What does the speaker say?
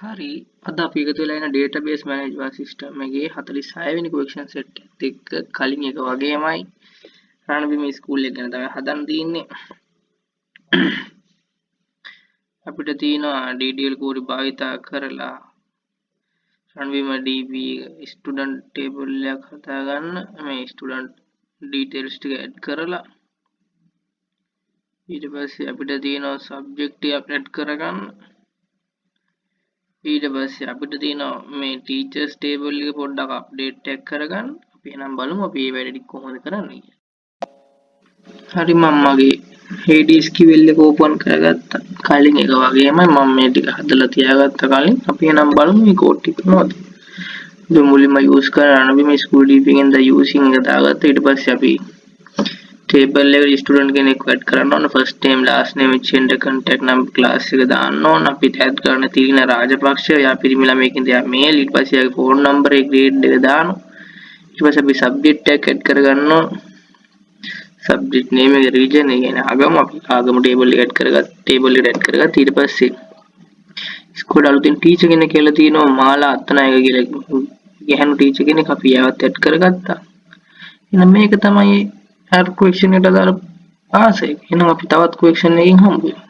හරි, අද අපි එකතු වෙලා ඉන්න ඩේටාබේස් මැනේජ්මන්ට් සිස්ටම් එකේ 46 වෙනි ක්වෙස්චන් සෙට් එකත් එක්ක. කලින් එක වගේමයි රණබිම ස්කූල් එක ගැන තමයි හදන්න තියෙන්නේ. අපිට තියෙනවා DDL query භාවිතා කරලා රණබිම DB student table එකක් හදාගන්න, මේ ස්ටුඩන්ට් ඩීටේල්ස් ටික ඇඩ් කරලා. ඊට පස්සේ අපිට තියෙනවා සබ්ජෙක්ට් එකක් ඇඩ් කරගන්න. ඊට පස්සේ අපිට තියෙනවා මේ ටීචර්ස් ටේබල් එක පොඩ්ඩක් අප්ඩේට් එකක් කරගන්න. අපි එහෙනම් බලමු අපි මේ වැඩ ටික කොහොමද කරන්නේ කියලා. හරි, මම මගේ HeidiSQL එක ඕපන් කරගත්තා. කලින් එක වගේමයි මම මේ ටික හදලා තියාගත්ත කලින්. අපි එහෙනම් බලමු මේ කෝඩ් ටික කොහොමද. අපි මුලින්ම යූස් කරන රණබිම ස්කූල් DB එකෙන් දා යූසින් එක දාගත්තා. ඊට පස්සේ අපි ටේබල් එකට ස්ටුඩන්ට් කෙනෙක් ඇඩ් කරන්න ඕන. First name, last name, gender, contact number, class එක දාන්න ඕන. අපි ඇඩ් කරන තිලින රාජපක්ෂ, එයා පිරිමි ළමයෙක් ඉඳන් එයා මේල්. ඊට පස්සේ එයාගේ ෆෝන් නම්බර් එක, ග්‍රේඩ් එක දානවා. ඊට පස්සේ අපි සබ්ජෙක්ට් එකක් ඇඩ් කරගන්න ඕන. සබ්ජෙක්ට් නේම් එක, රිලිජන් ඒ කියන්නේ ආගම, අපි ආගම ටේබල් එක ඇඩ් කරගත්ත, ටේබල් එකට ඇඩ් කරගත්තා. ඊට පස්සේ ඉස්කෝලේ අලුතින් ටීචර් කෙනෙක් කියලා තියෙනවා, මාලා අත්තනායක කියලා ගැහැණු ටීචර් කෙනෙක්. අපි එයාවත් ඇඩ් කරගත්තා. එහෙනම් මේක තමයි අර ක්වෙස්චන් එකට අදාළ ආන්සර් එක. එහෙනම් අපි තවත් ක්වෙස්චන් එකකින් හම්බ වෙමු.